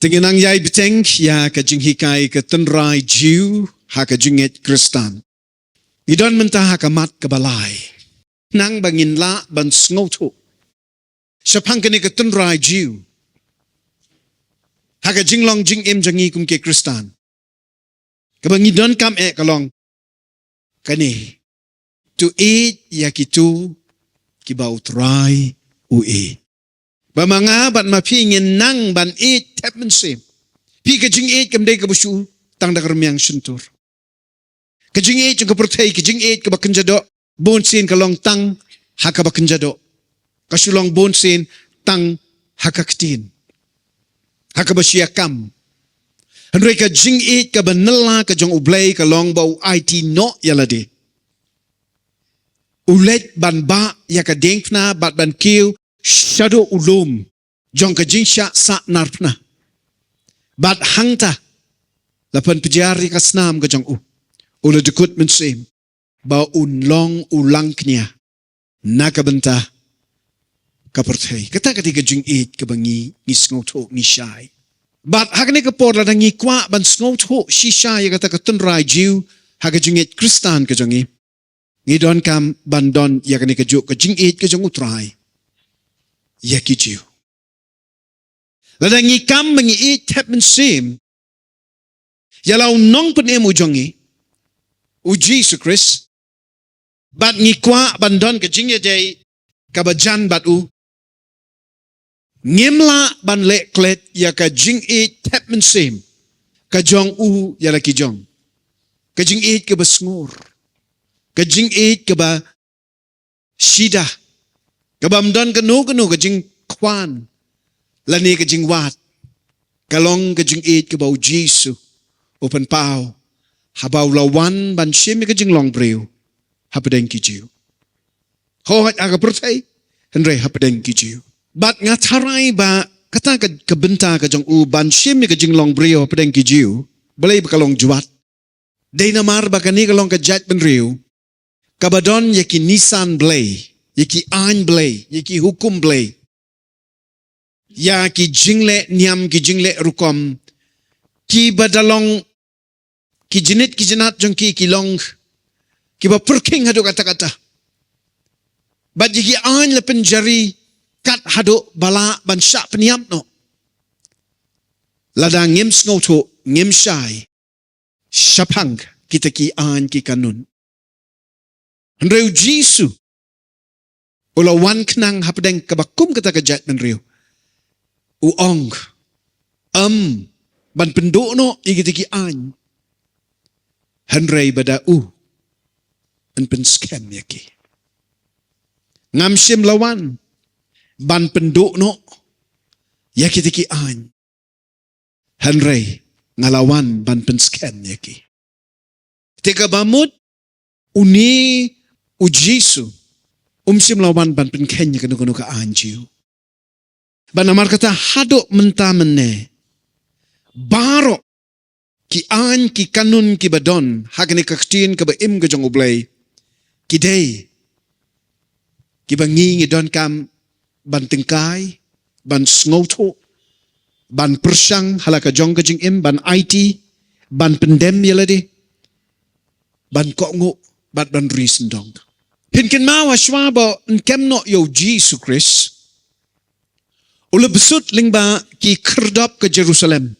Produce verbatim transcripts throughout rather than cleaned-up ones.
Te ngin nang ïai bteng ïa ka jinghikai ka tynrai Jiw ha ka jingngeit Khristan. Ngi don mynta ha ka mat kaba lai. Nang ba ngin lah ban sngewthuh shaphang kane ka tynrai Jiw ha ka jinglong jingim jong ngi kum ki Khristan. Kaba ngi donkam eh ka long kane: To ïeit ïa kito kiba U Trai u ïeit. Ba ma nga bad ma phi ngin nang ban ïeit thep mynsiem. Phi, ka jingïeit kam dei kaba shu tang da ka rmiang shyntur. Ka jingïeit jong ka pyrthei, ka jingïeit kaba kynja doh, bunsien ka long tang ha kaba kynja doh. Ka shu long bunsien tang ha ka ktien, ha kaba shu ïakam. Hynrei ka jingïeit kaba nylla ka jong U Blei ka long ba u aiti noh ïa lade. U leit ban bah ïa ka diengphna bad ban kiew shaduh u lum jong ka jingshah sahnarphna. Bad hangta la pynpjah ïa ka snam ka jong u. U la dkut mynsiem ba un long u langkñia na ka bynta ka pyrthei. Kata ka dei ka jingïeit kaba ngi, ngi sngewthuh, ngi shai. Bad ha kane ka por, lada ngi kwah ban sngewthuh shisha ïa kata ka tynrai Jiw ha ka jingngeit Khristan ka jong ngi, ngi donkam ban don ïa kane kajuh ka jingïeit ka jong U Trai ïa ki Jiw. Lada ngi kam ba ngi ïeit thep mynsiem ïa la u Nongpynim u jong ngi, U Jisu Khrist, bad ngi kwah ban don ka jingïadei kaba jan bad u, ngim lah ban leh klet ïa ka jingïeit thep mynsiem ka jong u ïa la ki jong. Ka jingïeit kaba sngur, ka jingïeit kaba shida, kaba ym don kano kano ka jingkhwan lane ka jingwad. Ka long ka jingïeit kaba U Jisu u pynpaw haba u la wan ban shim ïa ka jinglong briew hapdeng ki Jiw. Hooid, ha ka pyrthei, hynrei hapdeng ki Jiw. Bad nga tharai ba kata ka, ka bynta ka jong u ban shim ïa ka jinglong briew hapdeng ki Jiw, balei ba ka long jwat? Dei namar ba kane ka long ka jaitbynriew kaba don ïa ki nisan Blei, ïa ki aiñ Blei, ïa ki hukum Blei, ïa ki jingleh niam, ki jingleh rukom, kiba da long ki jnit ki jnat jong ki, ki long kiba pyrkhing haduh katta katta. Bad ïa ki aiñ la pynjari kat haduh ba lah ban shah pynïap noh lada ngim sngewthuh, ngim shai shaphang kita ki aiñ ki kanun. Hynrei U Jisu u la wan khnang hapdeng kaba kum kata ka jaitbynriew. U ong, ym ban pynduh noh ïa kita ki aiñ, hynrei ba da u yn pynskhem ïa ki. Ngam shym la wan ban pynduh noh ïa kita ki aiñ, hynrei nga la wan ban pynskhem ïa ki. Te kaba mut, une U Jisu um shym la wan ban pynkheiñ ïa kano kano ka aiñ Jiw. Bad namar kata, haduh mynta mynne, baroh ki aiñ ki kanun kiba don ha kane ka ktien kaba im ka jong U Blei, ki dei kiba ngi, ngi donkam ban tyngkai, ban sngewthuh, ban pyrshang ha la ka jong ka jingim, ban aiti, ban pyndem ïa lade, ban kohnguh bad ban ri syndong. Phin kynmaw, hashwa ba yn kem noh ïa U Jisu Khrist, u la bsut lyngba ki khyrdop ka Jerusalem.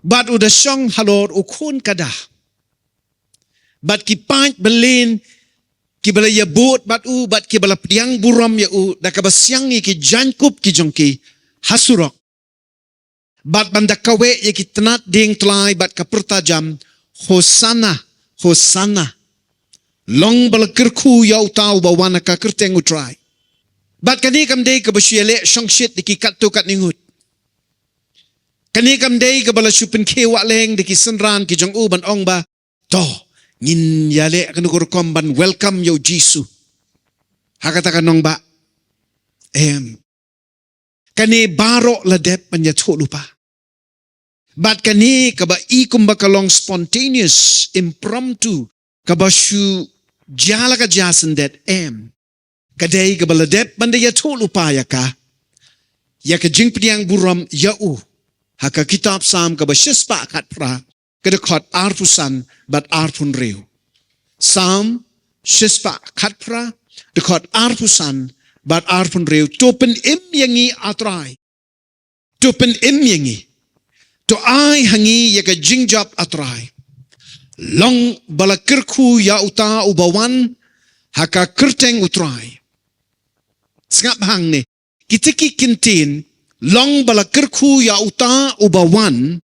Bad u da shong halor u khun kada. Bad ki paid bylliñ kiba la ïabud bad u, bad kiba la pdiang burom ïa u, da kaba siang ïa ki jaiñkup ki jong ki ha surok. Bad ban da kaweh ïa ki tnat dieng tlai bad ka pyrta jam, "Hosanna, Hosanna. Long ba la kyrkhu ïa uta uba wan ha ka kyrteng U Trai." Bad kane kam dei kaba shu ïaleh shongshit da ki katto katne ngut. Kane kam dei kaba la shu pynkhie wah leng da ki synran ki jong u ban ong ba, "To, ngin ïaleh kano ka rukom ban welcome ïa U Jisu ha kata ka nongbah." Em. Kane baroh la dep ban ïathuh lypa. Bad kane kaba i kumba ka long spontaneous, impromptu, kaba shu jia la ka jia syndet, em. Ka dei kaba la dep ban da ïathuh lypa ïa ka ïa ka jingpdiang burom ïa u ha ka kitab Salm kaba shispah khatphra, ka dkhot arphew san bad arphew hynriew. Salm shispah khatphra, dkhot arphew san bad arphew hynriew. To pynim ïa ngi, A Trai. To pynim ïa ngi. To ai ha ngi ïa ka jingjop, A Trai. Long ba la kyrkhu ïa uta uba wan ha ka kyrteng U Trai. Sngap hangne. Kita ki kyntien, long ba la kyrkhu ïa uta uba wan,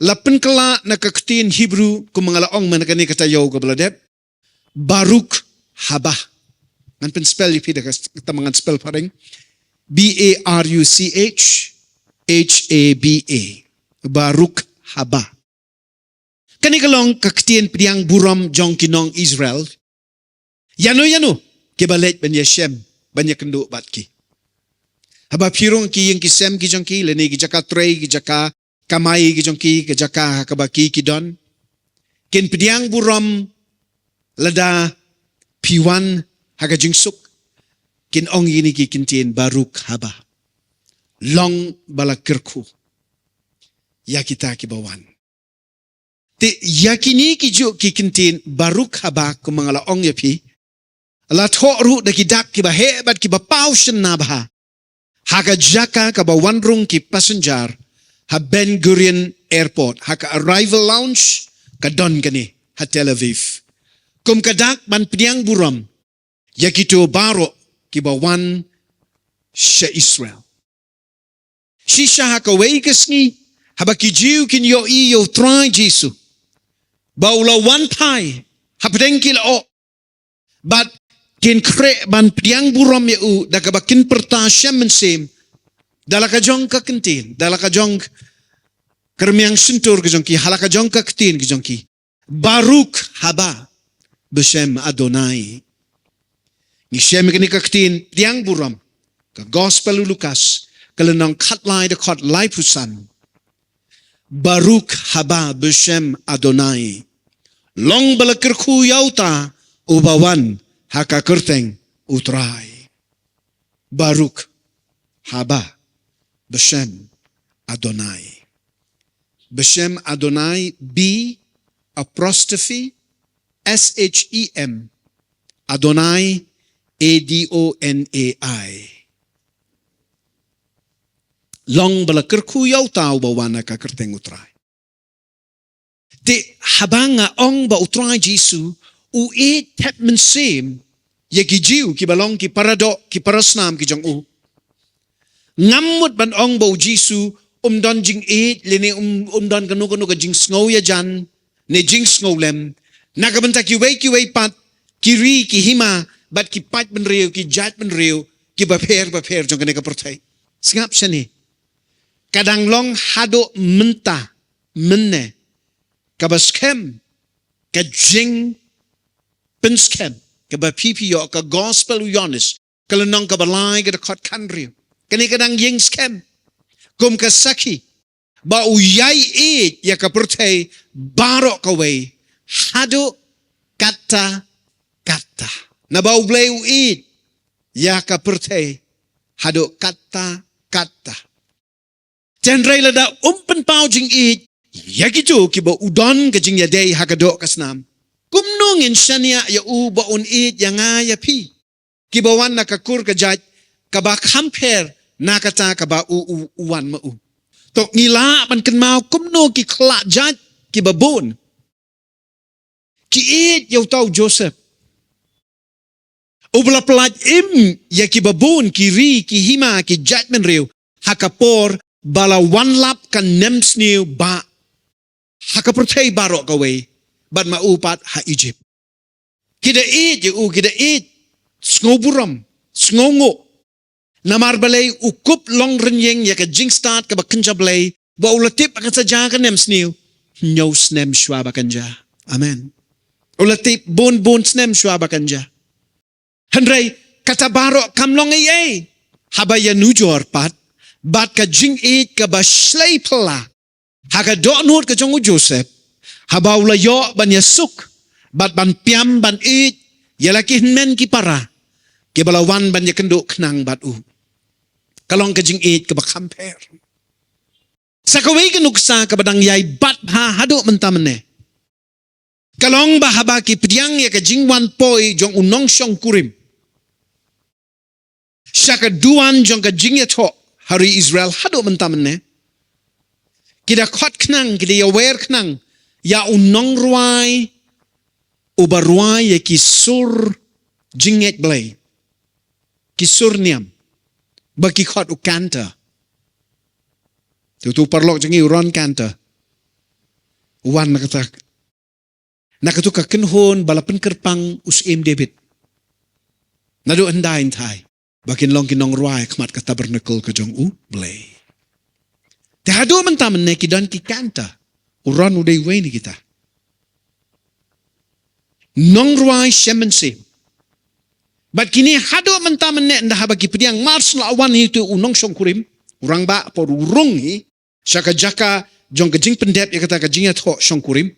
la pynkylla na ka ktien Hebrew, kumba nga la ong mynne, kane ka taïew kaba la dep, Baruch Haba. Ngan pynspell ïa phi da kata ba ngan spell phareng. B A R U C H H A B A. Baruch Haba. Kane ka long ka ktien pdiang burom jong ki nong Israel ïano ïano kiba leit ban ïashem, ban ïakynduh bad ki. Haba phi rung ki ïing ki sem ki jong ki, lane ki jaka trei, ki jaka kamai ki jong ki, ki jaka ha kaba ki ki don, kin pdiang burom lada phi wan ha ka jingsuk. Kin ong ïa kine ki kyntien, Baruch Haba. Long ba la kyrkhu ïa kita kiba wan. Te ïa kine kijuh ki kyntien Baruch Haba, kumba nga la ong ïa phi, la thoh ruh da ki dak kiba heh bad kiba paw shynna bha ha ka jaka kaba wan rung ki passenger ha Ben Gurion Airport, ha ka arrival lounge ka don kane ha Tel Aviv, kum ka dak ban pdiang burom ïa kito baroh kiba wan sha Israel. Shisha ha kawei ka sngi, haba ki Jiw kin ïohi ïa U Trai Jisu ba u la wan phai hapdeng ki lyoh, bad kin khreh ban pdiang burom ïa u da kaba kin pyrta shem mynsiem da la ka jong ka kyntien, da la ka jong ka rmiang shyntur ka jong ki, ha la ka jong ka ktien ka jong ki, Baruch Haba B'Shem Adonai. Ngi shem ïa kane ka ktien pdiang burom, ka Gospel u Lukas, ka lynnong khatlai, dkhot laiphew san. Baruch Haba B'Shem Adonai. Long ba la kyrkhu ïa uta uba wan ha ka kyrteng U Trai. Baruch Haba B'Shem Adonai. B'Shem Adonai, B apostrophe S H E M, Adonai, A D O N A I. Long ba la kyrkhu ïa uta uba wan ha ka kyrteng U Trai. Te haba nga ong ba U Trai Jisu u ïeit thep mynsiem ïa ki Jiw kiba long ki paradoh, ki parasnam ki jong u, ngam mut ban ong ba U Jisu um don jingïeit lane um, um don kano kano ka jingsngew ïajan ne jingsngewlem na ka bynta kiwei kiwei pat ki ri ki hima bad ki paid bynriew, ki jait bynriew kiba pher bapher jong kane ka pyrthei. Sngap shane. Ka dang long haduh mynta mynne kaba skhem, ka jingpynskhem kaba phi phi ïoh, ka Gospel u Ïoannis, ka lynnong kaba lai, ka dkhot khathynriew. Kane ka dang ïeng skhem kum ka sakhi ba u ïai ïeit ïa ka pyrthei baroh kawei haduh katta katta. Naba U Blei u ïeit ïa ka pyrthei haduh katta katta. Hynrei lada um pynpaw jingïeit ïa kito kiba u don ka jingïadei ha ka doh ka snam, kumno ngin shaniah ïa u ba un ïeit ïa nga ïa phi, kiba wan na ka kur ka jait kaba kham pher na kata kaba u, u, u wan ma u? To ngi lah ban kynmaw kumno ki khlad jait kiba bun ki ïeit ïa uta u Joseph uba la pyllait im ïa kiba bun ki ri, ki hima, ki jait bynriew ha ka por ba la wanlap ka nemsniew ba ha ka pyrthei baroh kawei bad ma u pat ha Egypt. Ki da ïeit ïa u, ki da ïeit, sngewburom, sngewnguh. Namar balei? U kup long rynïeng ïa ka jingstad kaba kynja Blei, ba u la tip ha ka sa jia ka nemsniew hynñiew snem shuwa ba kan jia. Amen. U la tip bun bun snem shuwa ba kan jia. Hynrei kata baroh kam long ei ei haba ïanujor pat bad ka jingïeit kaba shlei phylla ha ka dohnud ka jong u Joseph, haba u la ïoh ban ïasuk bad ban piam ban ïeit ïa la ki hynmen ki para kiba la wan ban ïakynduh khnang bad u. Ka long ka jingïeit kaba kham pher. Sa kawei ka nuksa kaba dang ïai bat bha haduh mynta mynne, ka long ba haba ki pdiang ïa ka jingwan poi jong u nongshong kurim sha ka duwan jong ka jingïathoh ha ri Israel haduh mynta mynne, ki da khot khnang, ki da ïawer khnang ïa u nongrwai uba rwai ïa ki sur jingngeit Blei, ki sur niam, ba ki khot u cantor. Te utu u paralok jong ngi u Ron Cantor u wan na kata, na katu ka kynhun ba la pynkyrpang u Syiem David naduh hyndai hynthai, ba kin long ki nongrwai ha khmat ka tabernacle ka jong U Blei. Te haduh mynta mynne ki don ki cantor. U Ron u dei uwei na kita, nongrwai shem mynsiem. Bad kine haduh mynta mynne, ynda haba ki pdiang, mar shen la wan hi utu u nongshong kurim, u rangbah, por u rung hi sha ka jaka jong ka jingpyndep ïa kata ka jingïathoh shong kurim,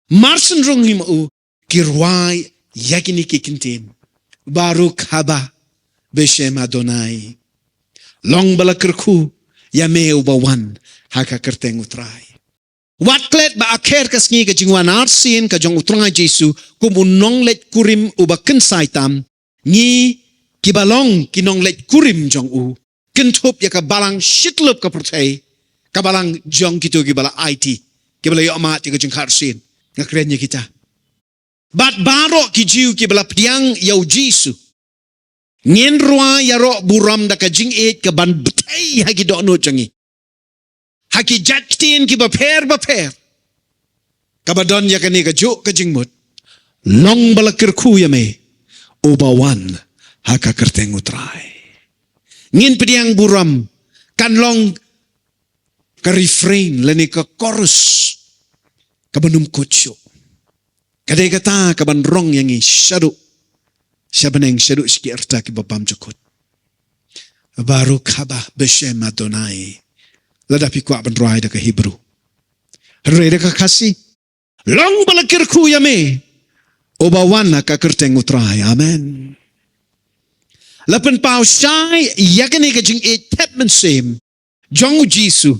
mar shen rung hi ma u, ki rwai ïa kine ki kyntien: Baruch haba b'shem Adonai. Long ba la kyrkhu ïa me uba wan ha ka kyrteng U Trai. Wat klet ba ha kher ka sngi ka jingwan arsien ka jong U Trai Jisu kum u nongleit kurim uba kynsai tam, ngi kiba long ki nongleit kurim jong u, kynthup ïa ka balang shitlip ka pyrthei, ka balang jong kito kiba la aiti, kiba la ïoh mad ïa ka jingkhah arsien. Nga kren ïa kita bad baroh ki Jiw kiba la pdiang ïa U Jisu. Ngin rwai ïaroh burom da ka jingïeit kaban bthei ha ki dohnud jong ngi, ha ki jait ktien kiba pher bapher, kaba don ïa kane kajuh ka jingmut: Long ba la kyrkhu ïa me uba wan ha ka kyrteng U Trai. Ngin pdiang burom, kan long ka refrain lane ka chorus kaban ym kut shuh. Ka dei kata kaban rong ïa ngi shaduh sha bneng, shaduh sha ki rta kiba bymjukut. Baruch haba b'shem Adonai. Lada phi kwah ban rwai da ka Hebrew, hynrei da ka Khasi: Long ba la kyrkhu ïa me uba wan ha ka kyrteng U Trai. Amen. La pynpaw shai ïa kane ka jingïeit thep mynsiem jong U Jisu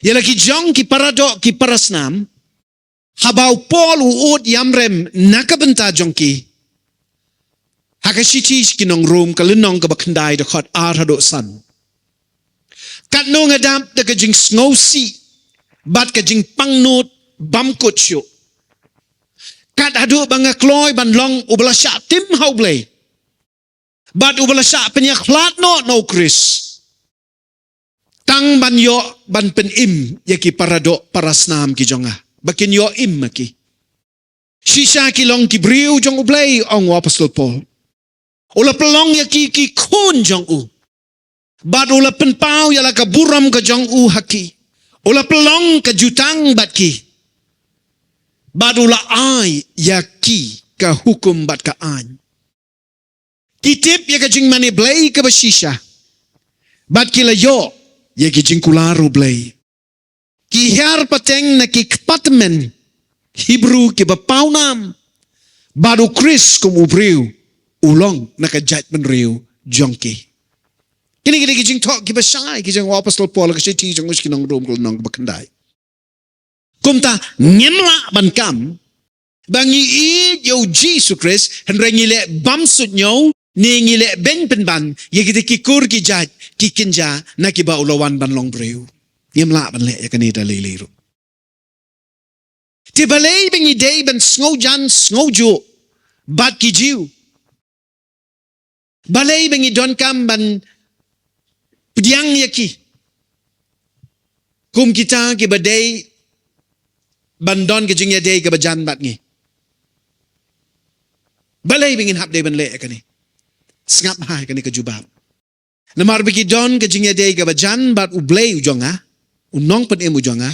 ïa la ki jong ki paradoh ki parasnam, haba u Paul u ud ïamrem na ka bynta jong ki ha ka shithi sha ki nong Rom, ka lynnong kaba khyndai, dkhot ar haduh san: Katno nga dap da ka jingsngewsih bad ka jingpangnud bymkut shuh, kat haduh ba nga kloi ban long uba la shah tim ha U Blei bad uba la shah pynïakhlad noh na U Khrist, tang ban ïoh ban pynim ïa ki paradoh parasnam ki jong nga, ba kin ïoh im ma ki. Shisha ki long ki briew jong U Blei, ong u Apostol Paul. U la pynlong ïa ki ki khun jong u, bad u la pynpaw ïa la ka burom ka jong u ha ki. U la pynlong ka jutang bad ki, bad u la ai ïa ki ka hukum bad ka aiñ. Ki tip ïa ka jingmane Blei kaba shisha, bad ki la ïoh ïa ki jingkular U Blei. Ki hiar pateng na ki kpa tymmen Hebrew kiba pawnam, bad U Khrist kum u briew u long na ka jaitbynriew jong ki. Kine ki dei ki jingthoh kiba shai ki jong u Apostol Paul ha ka shithi jong u sha ki nong Rom, ka lynnong kaba khyndai. Kumta ngim lah ban kam ba ngi ïeit ïa U Jisu Khrist hynrei ngi leh bymsuidñiew ne ngi leh beiñ pynban ïa kita ki kur ki jait ki kynja na kiba u la wan ban long briew. Ngim lah ban leh ïa kane da lei lei ruh. Te balei ba ngi dei ban sngewjan sngewjuh bad ki Jiw? Balei ba ngi donkam ban pdiang ïa ki kum kita kiba dei ban don ka jingïadei kaba jan bad ngi? Balei ba ngin hap dei ban leh ïa kane? Sngap bha ïa kane ka jubab. Namar ba ki don ka jingïadei kaba jan bad U Blei u jong nga, u nongpynim u jong nga,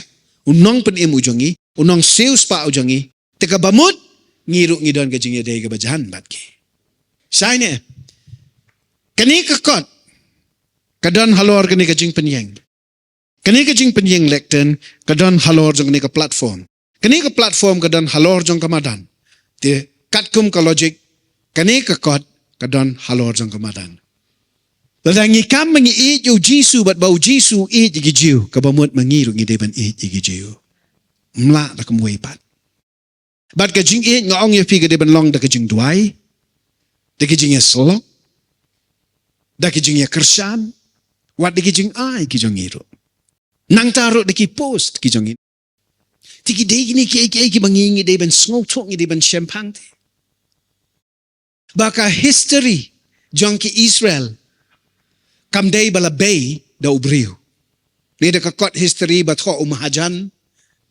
u nongpynim u jong ngi, u nongsiew spah u jong ngi. Te kaba mut ngi ruh ngi don ka jingïadei kaba jan bad ki. Shai ne, kane ka kot ka don halor kane ka jingpynïeng. Kane ka jingpynïeng lectern ka don halor jong kane ka platform. Kane ka platform ka don halor jong ka madan. Te katkum ka logic, kane ka kot ka don halor jong ka madan. Lada ngi kam ba ngi ïeit ïa u Jisu bad ba u Jisu u ïeit ïa ki Jiw, kaba mut ma ngi ruh ngi dei ban ïeit ïa ki Jiw. Ym lah da kumwei pat. Bad ka jingïeit nga ong ïa phi ka dei ban long da ka jingduwai, da ka jingïasyllok, da ka jingïakyrshan, wat da ka jingai ki jong ngi ruh. Nangta ruh da ki post ki jong ngi. Te ki dei kine kiei kiei kiba ngi, ngi dei ban sngewthuh, ngi dei ban shemphang te. Ba ka history jong ki Israel kam dei ba la bei da u briew. Ne da ka kot history ba thoh u mahajan,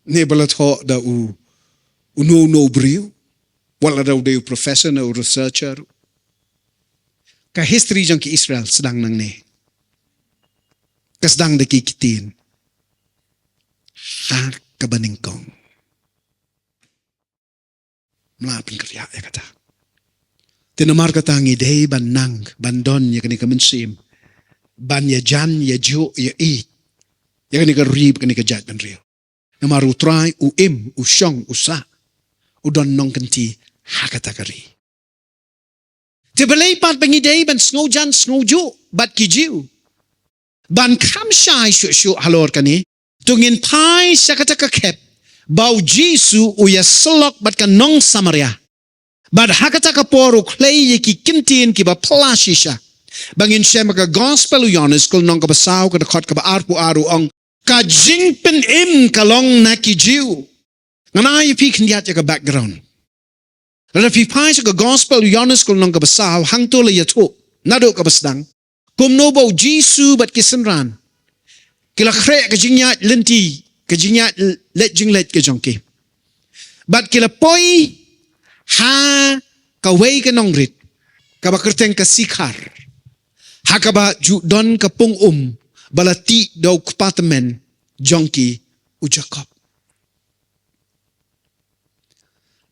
ne ba la thoh da u, uno uno u briew. Wat la da u dei u professor ne u researcher. Ka history jong ki Israel sdang nangne. Ka sdang da ki ktien. Ha kaba nyngkong. Ym lah pynkynriah ïa kata. Te namar kata ngi dei ban nang, ban don ïa kane ka mynsiem, ban ïajan, ïajuh, ïaieit ïa kane ka ri, kane ka jaitbynriew. Namar u Trai u im, u shong, u sah, u don nongkynti ha kata ka ri. Te balei pat ba ngi dei ban sngewjan sngewjuh bad ki Jiw? Ban kham shai shuh shuh halor kane, to ngin phai sha kata ka khep ba u Jisu u ïasyllok bad ka nong Samaria. Bad ha kata ka por u khlei ïa ki kyntien kiba phylla shisha. Ba ngin shem ha ka Gospel u Ïoannis, lynnong kaba saw, ka dkhot kaba arphew ar, u ong, ka jingpynim ka long na ki Jiw. Ngan ai ïa phi khyndiat ïa ka background. Lada phi phai sha ka Gospel u Ïoannis, lynnong kaba saw, hangto la ïathuh naduh kaba sdang kumno ba u Jisu bad ki synran ki la khreh ka jingïaid lynti, ka jingïaid leit jingleit ka jong ki. Bad ki la poi ha kawei ka nongrit kaba kyrteng ka Sikhar, ha kaba ju don ka pung um ba la tih da u kpa tymmen jong ki, u Jakob.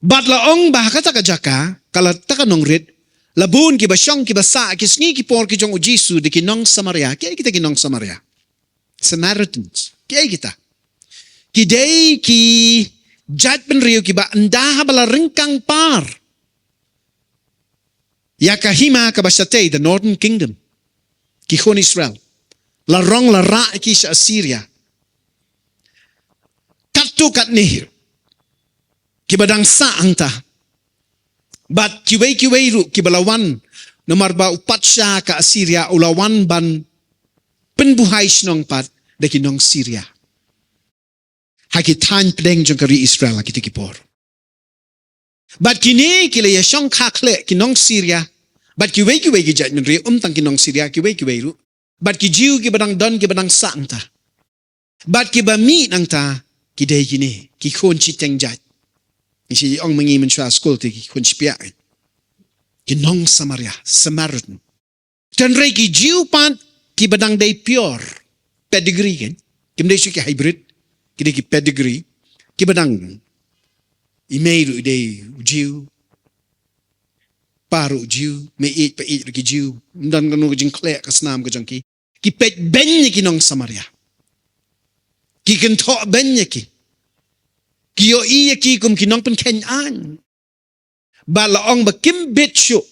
Bad la ong ba ha kata ka jaka, ka la, kata ka nongrit, la bun kiba shong kiba sah ki sngi ki por ki jong u Jisu da ki nong Samaria. Kiei kita ki nong Samaria? Samaritans. Kiei kita? Ki dei ki jaitbynriew kiba ynda haba la ryngkang par ïa ka hima kaba shatei, the Northern Kingdom, ki khun Israel, la rong la rah ki sha Assyria. Katto katne kiba dang sah hangta, bad kiwei kiwei ruh kiba la wan, namar ba u patsha ka Assyria u la wan ban pynbuhai shnong pat da ki nong Syria ha ki thaiñ pdeng jong ka ri Israel ha kita ki por. Bad kine ki la ïashong kha khleh, ki nong Syria bad kiwei kiwei ki jaitbynriew, ym tang ki nong Syria, kiwei kiwei ruh. Bad ki Jiw kiba dang don, kiba dang sah hangta. Bad kiba mih nangta ki dei kine, ki khun shiteng jait. Ngi shym ong ma ngi mynshuwa skul te ki khun shipia. Ki nong Samaria, Samaritan. Hynrei ki Jiw pat kiba dang dei pure, pedigree kan. Kim dei shuh ki hybrid, ki dei ki pedigree, kiba dang, i mei ruh i dei u Jiw, pa ruh u Jiw, mei ïeit pa ïeit ruh ki Jiw, ym don kano ka jingkhleh ka snam ka jong ki. Ki peit beiñ ïa ki nong Samaria. Ki kynthoh beiñ ïa ki. Ki ïohi ïa ki kum ki nongpynkheiñ aiñ. Bad la ong ba kim bit shuh,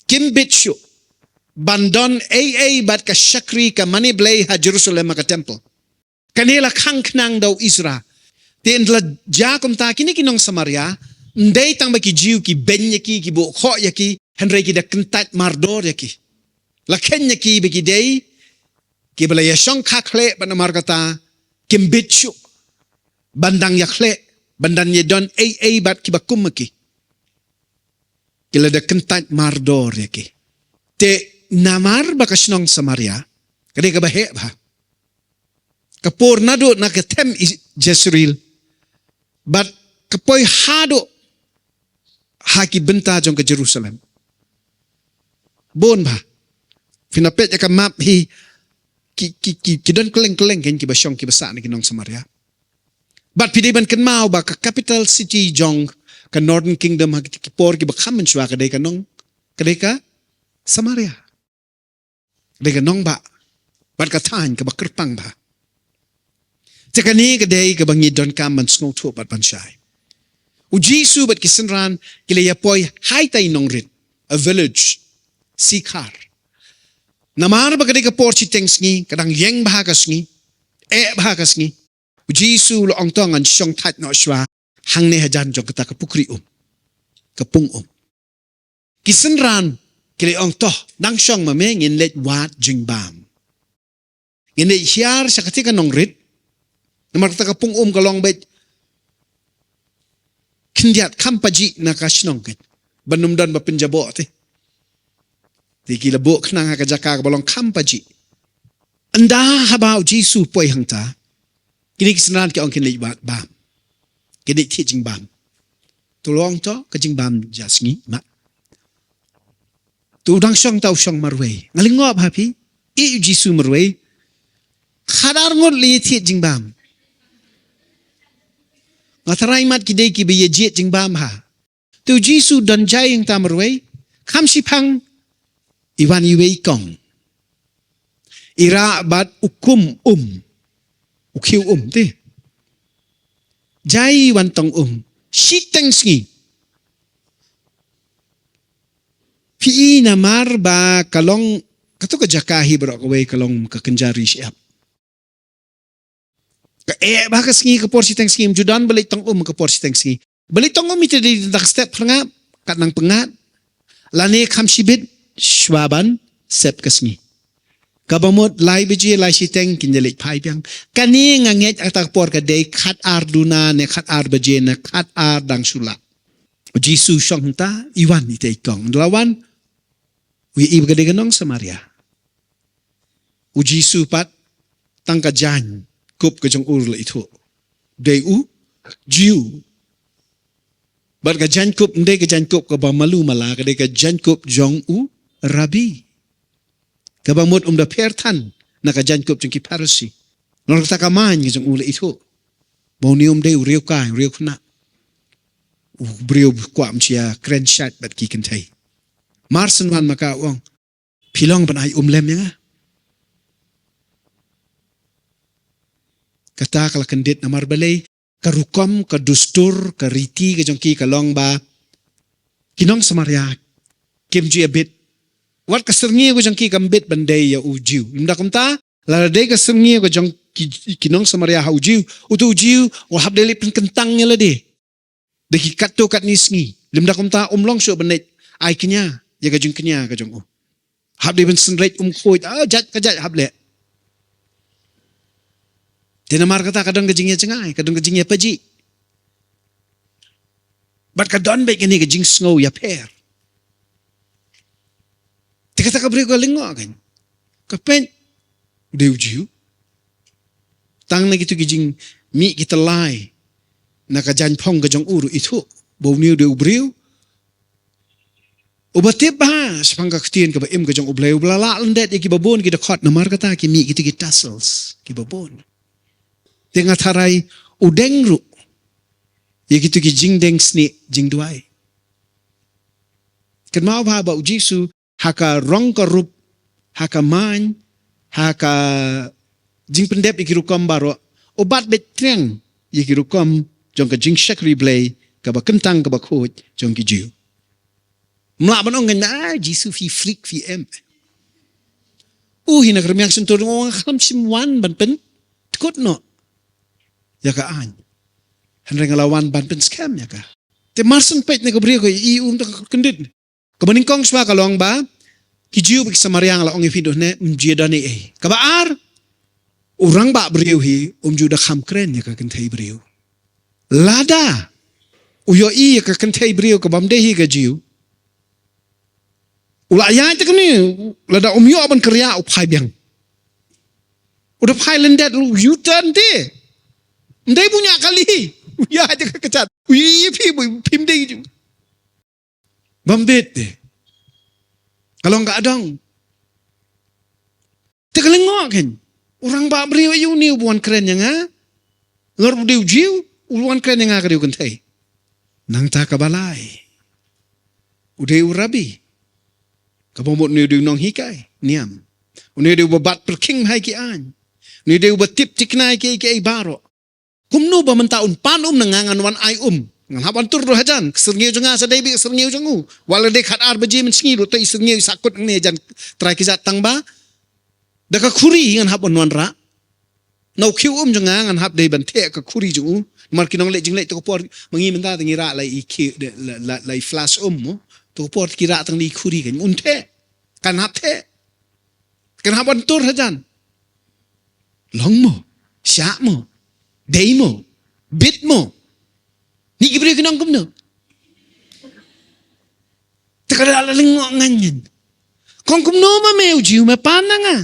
kim bit shuh ban don ei ei bad ka shakri ka mane Blei ha Jerusalem ha ka temple. Kane la khang khnang da u Ezra. Te ynda la jia kumta, kine ki nong Samaria, ym dei tang ba ki Jiw ki beiñ ïa ki, ki buh khoh ïa ki, hynrei ki da kyntait mardor ïa ki. La kheiñ ïa ki ba ki dei kiba la ïashong kha khleh, bad namar kata kim bit shuh ban dang ïakhleh, ban dang ïadon ei ei bad kiba kum ma ki. Ki la da kyntait mardor ïa ki. Te namar ba ka shnong Samaria ka dei kaba heh bha, ka pur naduh na ka them Jezreel bad ka poi haduh ha ki bynta jong ka Jerusalem. Bun bha. Phin ïa peit ïa ka map hi, ki, ki, ki, ki don kylleng kylleng kan kiba shong kiba sah na ki nong Samaria. Bad phi dei ban kynmaw ba ka capital city jong ka Northern Kingdom ha ki por kiba kham mynshuwa ka dei ka nong, ka dei ka Samaria. Dei ka nongbah bad ka thaiñ kaba kyrpang bha. Te kane ka dei kaba ngi donkam ban sngewthuh bad ban shai. U Jisu bad ki synran ki la ïa poi ha itai i nongrit, a village, Sikhar. Namar ba ka dei ka por shiteng sngi, ka dang ïeng bha ka sngi, eh bha ka sngi. U Jisu u la ong to ngan shong thait noh shuwa hangne hajan jong kata ka pukri um, ka pung um. Ki synran ki la ong to, nang shong ma me, ngin leit wad jingbam. Ngin leit hiar sha kata ka nongrit. Namar kata ka pung um ka long beit khyndiat kham pajih na ka shnong kat. Ban ym don ba pynjaboh te. Te ki la buh khnang ha ka jaka kaba long kham pajih. Ynda haba u Jisu poi hangta, kine ki synran ki ong kin leit wad bam. Kin leit thied jingbam. To long to ka jingbam ja sngi mat. To u dang shong, to u shong marwei. Nga lyngngoh bha phi. I u Jisu marwei. Khadar ngut leit thied jingbam. Nga tharai mat ki dei kiba ïa jied jingbam ha. To u Jisu don jai hangta marwei. Kham shiphang i wan iwei i kong. I rah bad u kum um. U khiew um te. Jai i wan tong um. Shiteng sngi. Phi i namar ba ka long, kato ka jaka hi baroh kawei ka long ka kynja ri shyiap. Ka eh bha ka sngi, ka por shiteng sngi, ym ju don ba leit tong um ka por shiteng sngi. Ba leit tong um ite dei tang step phyrngap, kat nang pyngngad. Lane kham shibit, shuwa ban sep ka sngi. Kaba mut lai baje, lai shiteng, kin ïa leit phai biang. Kane nga ngeit ha kata ka por ka dei khatar duna ne khatar baje ne khatar dang shu lah. U Jisu shong hangta, i wan ite i kong. Ynda la wan, u ïohi ba ka dei ka nong Samaria. U Jisu pat, tang ka jaiñkup ka jong u ruh la ithuh. Dei u Jiw. Bad ka jaiñkup, ym dei ka jaiñkup kaba malu mala, ka dei ka jaiñkup jong u Rabi. Kaba mut um da pher than na ka jaiñkup jong ki Pharisi. Namar kata ka main ka jong u la ithuh ba une um dei u riewkai, u riewkhynnah. U briew ba kwah ban ïa kren shait bad ki kynthei. Mar shen wan ma ka u ong, phi long ban ai um lem ïa nga. Kata ka la kyndit namar balei, ka rukom, ka dustur, ka riti ka jong ki ka long ba ki nong Samaria kim ju ïa bit. Wat ka syrngiew ka jong ki kam bit ban dei ïa u Jiw. Lymda kumta, lada dei ka syrngiew ka jong ki, ki nong Samaria ha u Jiw, uto u Jiw u hap dei leit pynkyntang ïa lade da ki katto katne sngi. Lymda kumta um long shuh ban leit ai kñia ïa ka jingkñia ka jong u. Hap dei ban synreit um khuid, ah, jait ka jait hap leh. Te namar kata ka don ka jingïa jngai, ka don ka jingïa pajih. Bad ka don beit kane ka jingsngew ïapher. Te kata ka briew ka lyngngoh kan. Ka peit, u dei u Jiw. Tang na kitu ki jingmih ki tyllai na ka jaiñphong ka jong u ruh ithuh ba une u dei u briew uba tip bha shaphang ka ktien kaba im ka jong U Blei, uba la lah lyndet ïa kiba bun ki dkhot, namar kata ki mih kitu ki tassels kiba bun. Te nga tharai u deng ruh ïa kitu ki jingdeng snieh jingduwai. Kynmaw bha ba u Jisu ha ka rong ka rup, ha ka main, ha ka jingpyndep ïa ki rukom baroh, u bat beit triang ïa ki rukom jong ka jingshakri Blei kaba kyntang kaba khuid jong ki Jiw. Ym lah ban ong ngan, ah, Jisu phi freak phi em. U hi na ka rmiang shyntur u ong khlem shym wan ban pyntkut noh ïa ka aiñ. Hynrei nga la wan ban pynskhem ïa ka. Te mar shen peit na ka briew ka i um da ka kyndit. Kaba nyngkong shuwa ka long ba ki Jiw bad ki Samaria nga la ong ïa phi duh ne ym ju ïa don ei ei. Kaba ar, u rangbah briew hi um ju da kham kren ïa ka kynthei briew. Lada u ïohi ïa ka kynthei briew kaba ym dei hi ka Jiw, u la ïaid te kane, lada um ïoh ban kyrïah u phai biang. U da phai lyndet, u U-turn te. Ym dei ba u ñiah kali. U ïaid te ka kjat. U ïohi ïa phi ba phim dei Jiw. Bam bit te. Ka long ka adong. Te ka lyngngoh kein. U rangbah briew aïu une uba wan kren ïa nga? Lor u dei u Jiw, u wan kren ïa nga ka dei u kynthei. Nangta kaba lai, u dei u Rabi. Kaba mut une u dei u nonghikai niam. Une u dei uba bat pyrkhing bha ïa ki aiñ. Une u dei uba tip thikna ïa kiei kiei baroh. Kumno ba mynta un pan um na nga ngan wan ai um? Ngan hap wan tur ruh hajan, ka syrngiew jong nga sa dei beit ka syrngiew jong u. Wat la dei khatar baje mynsngi ruh, to i syrngiew i sahkut hangne hajan trai kjat tang ba Da ka khuri ngan hap ban wanrah. Na u khiew um jong nga ngan hap dei ban theh ka khuri jong u. Namar ki nongleh jingleh to ka por ma ngi mynta te ngi rah la i khiew, la, la, la i flash um mo. To ka por ki rah tang da i khuri kan un theh. Kan hap theh. Kan hap ban tur hajan. Long mo. Shah mo. Dei mo. Bit mo. Ni ki briew ki nong kumno. Te ka la la lyngngoh ngan ngan. Kong kumno ma me u Jiw me pan na nga.